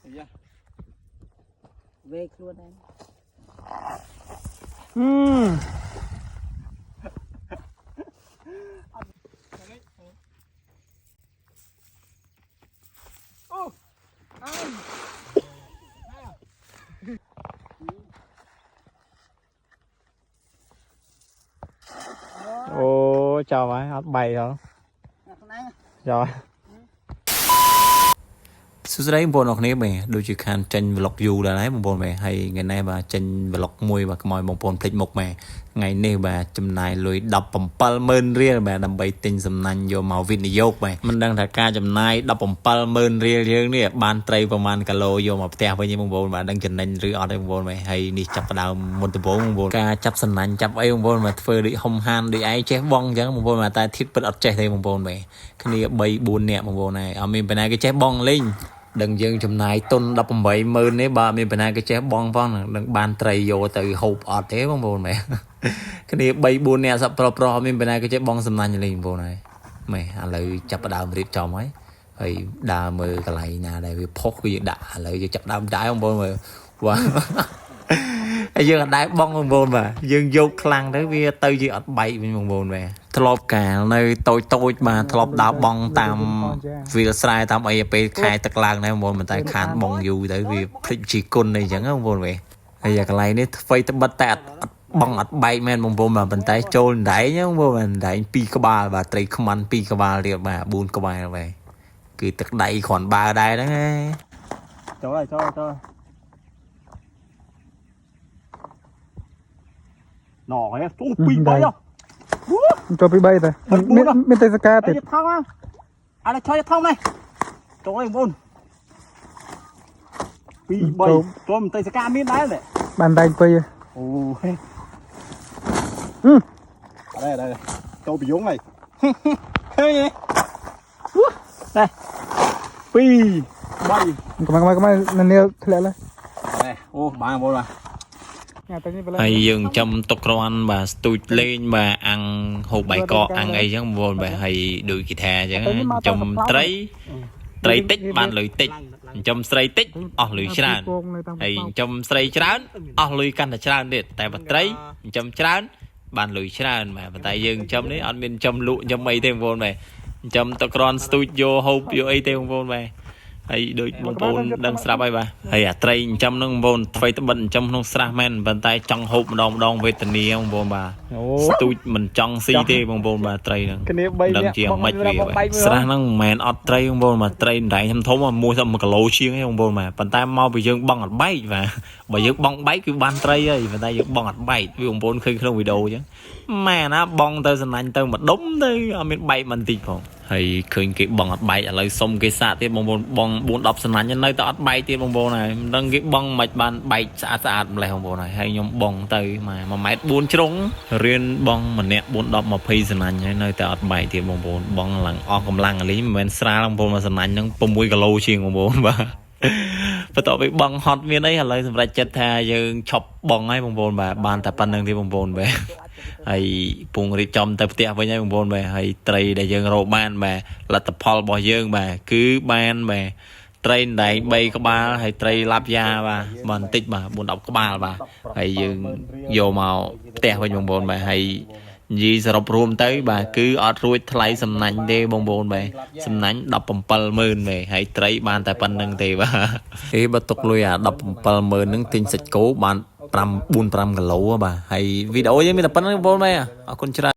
យ៉ា វេខ្លួនដែរ ហឹម អូអើយ អូចោលហើយអត់បែកហ៎ អ្នកខ្លួនឯង ចោល សួស្តីបងប្អូនអរគ្នាបាទដូចជាខានចេញ vlog យូរដែរហើយបងប្អូនបាទហើយថ្ងៃនេះបាទចេញ vlog មួយបាទកុំឲ្យបងប្អូនភ្លេចមុខបាទថ្ងៃនេះបាទចំណាយលុយ170,000រៀលបាទដើម្បីទិញសំណាញ់យកមកវិនិយោគបាទមិនដឹងថាការចំណាយ170,000រៀលយើងនេះបានត្រីប្រហែលគីឡូយកមកផ្ទះវិញទេបងប្អូនបាទដឹងចំណេញឬអត់ទេបងប្អូនបាទហើយនេះចាប់ផ្ដើមមុនដំបូងបងប្អូនការចាប់សំណាញ់ចាប់អីបងប្អូនបាទធ្វើដូចហុំហានដូចឯងចេះបងអញ្ចឹងបងប្អូនបាទតែធៀបពិតអត់ចេះទេបងប្អូនបាទគ្នា3 4នាក់បងប្អូនហើយអត់មានបណ្ណាគេចេះបងលេង ដឹងយើងចំណាយទុន180,000នេះបើអត់មានបណ្ណាគេចេះបងផងនឹងបានត្រីយកទៅហូបអត់ទេបងប្អូនមែន គ្នា3 4នាក់សប្រុសប្រុសអត់មានបណ្ណាគេចេះបងសំណាញ់លេងបងប្អូនហើយមែនឥឡូវចាប់ផ្ដើមរៀបចំហើយហើយដើរមើលកន្លែងណាដែលវាផុសគឺយើងដាក់ឥឡូវយើងចាប់ផ្ដើមដែរបងប្អូនមើលវ៉ា ហើយយើងអត់ដែរបងបងប្អូនបាទយើងយកខ្លាំងទៅវាទៅជាអត់បែកវិញបងប្អូនបាទធ្លាប់កាលនៅតូចតូចបាទធ្លាប់ដើរបងតាមវាលស្រែតាមអីពេលខែទឹកឡើងដែរបងប្អូនប៉ុន្តែខានបងយូរទៅវាភ្លេចជីគុណអីចឹងបងប្អូនបាទហើយអាកន្លែងនេះថ្វីត្បិតតែអត់អត់បងអត់បែកមែនបងប្អូនបាទប៉ុន្តែចូលអណ្ដែងបងប្អូនបាទអណ្ដែងពីរក្បាលបាទត្រីខ្មាន់ពីរក្បាលទៀតបាទ4ក្បាលបាទគឺទឹកដៃគ្រាន់បើដែរហ្នឹងឯង ចូលហើយចូលចូលណ៎ហេអូ2 3ហ៎ ចូលពី3ទៅមានមានទេសកា អី ទៀត ថងអានេះឆយថងនេះចូលហើយបងប្អូន2 3ចូលមន្ត្រីសកាមានដែរនេះ បានតែងពីរ អូហេអរ៉េចូលពីយងហើយឃើញទេនេះ2 3 កុំកុំកុំនាលធ្លាក់ឡើយ អរ៉េអូបានបងប្អូនបាទ ញ៉ាតែនេះ ហើយយើងចំទុកគ្រាន់បាទស្ទូចលេងបាទអាំងហូបបាយកកអាំងអីចឹងបងប្អូនបាទហើយដូចគេថាអញ្ចឹងចំត្រីត្រីតិចបានលុយតិចចំស្រីតិចអស់លុយច្រើនហើយចំស្រីច្រើនអស់លុយកាន់តែច្រើនទៀតតែបើត្រីចំច្រើនបានលុយច្រើនបាទប៉ុន្តែយើងចំនេះអត់មានចំលក់ចំអីទេបងប្អូនបាទចំទុកគ្រាន់ស្ទូចយកហូបយកអីទេបងប្អូនបាទ ហើយដូចបងប្អូនដឹងស្រាប់ហើយបាទហើយអាត្រីចិញ្ចឹមហ្នឹងបងប្អូនថ្វីត្បិតចិញ្ចឹមក្នុងស្រះមែនប៉ុន្តែចង់ហូបម្ដងម្ដងវេទនាបងប្អូនបាទ អូ ស្ទូចមិនចង់ស៊ីទេបងប្អូនបាទត្រីហ្នឹង គ្នា3 ដឹង នាក់ ជាមិនវាបាទស្រះហ្នឹងមិនមែនអត់ត្រីបងប្អូនបាទត្រីដណ្ដែងធំធំមួយទៅ1គីឡូជាងឯងបងប្អូនបាទប៉ុន្តែមកពីយើងបង់អត់បែកបាទបើយើងបង់បែកគឺបានត្រីហើយប៉ុន្តែយើងបង់អត់បែកវាបងប្អូនឃើញក្នុងវីដេអូអញ្ចឹងម៉ែណាបង់ទៅសំណាញ់ទៅម្ដុំទៅអត់មានបែកមិនតិចផងហើយឃើញគេបង់អត់បែកឥឡូវសុំគេសាកទៀតបងប្អូនបង់4 10សំណាញ់នៅតែអត់បែកទៀតបងប្អូនហើយមិនដឹងគេបង់មិនបានបែកស្អាតស្អាតម្លេះបងប្អូនហើយហើយខ្ញុំបង់ទៅ1ម៉ែត្រ4ជ្រុងរៀនបង់ម្នាក់4 10 20សំណាញ់ហើយនៅតែអត់បែកទៀតបងប្អូនបង់ឡើងអស់កម្លាំងអាលីមិនមែនស្រាលបងប្អូនមកសំណាញ់ហ្នឹង6គីឡូជាងបងប្អូនបាទ បន្ទាប់ពីបងហត់មានអីឥឡូវសម្រេចចិត្តថាយើងឈប់បងហើយបងប្អូនបាទបានតែប៉ុណ្្នឹងទេបងប្អូនបាទហើយពងរៀបចំទៅផ្ទះវិញហើយបងប្អូនបាទហើយត្រីដែលយើងរកបានបាទលទ្ធផលរបស់យើងបាទគឺបានបាទត្រីដណ្ដែង3ក្បាលហើយត្រីឡាប់យ៉ាបាទបន្តិចបាទ4 10ក្បាលបាទហើយយើងយកមកផ្ទះវិញបងប្អូនបាទហើយនិយាយសរុបរួមទៅបាទគឺអត់រួចថ្លៃសំណាញ់ទេបងប្អូនបាទសំណាញ់170,000បាទហើយត្រីបានតែប៉ុណ្្នឹងទេបាទ ហេបើទុកលុយអា170,000ហ្នឹងទិញសាច់គោបាន5 4 5គីឡូហ៎បាទហើយវីដេអូយើងមានតែប៉ុណ្្នឹងបងប្អូនបាទអរគុណច្រើន។